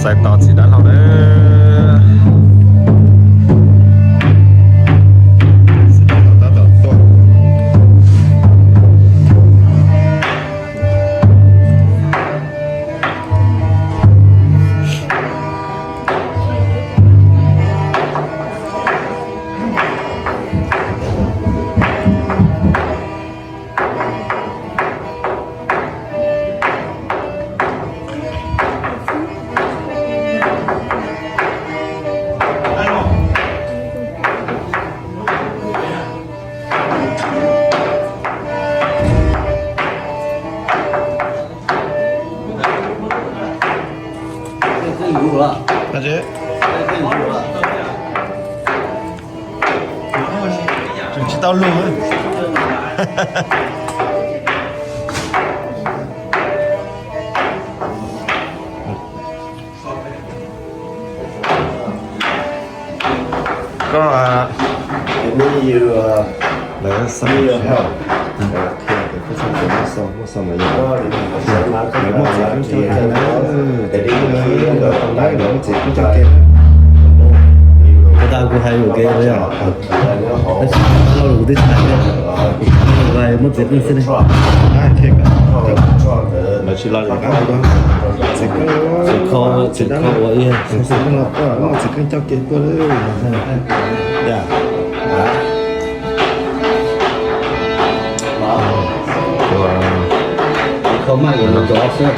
Tais tos txiv dab laug lawm. Txiv dab laug tab tom tuaj. Tsis tau lug. Koj, lawv xav, lawv muaj txiv kub coob coob kiag na. Lawv muaj txiv kub coob coog kiag. Puas tas kuv hais ua ke yog los kuv twb hais tias muaj txiv kub xwb ne. Lawv tsis los li. Txiv kub, txiv kho, txiv kho ua ib, txiv kub los muaj txiv kub coob kiag tuaj lawm. Txiv kho mas yuav los cov xwb.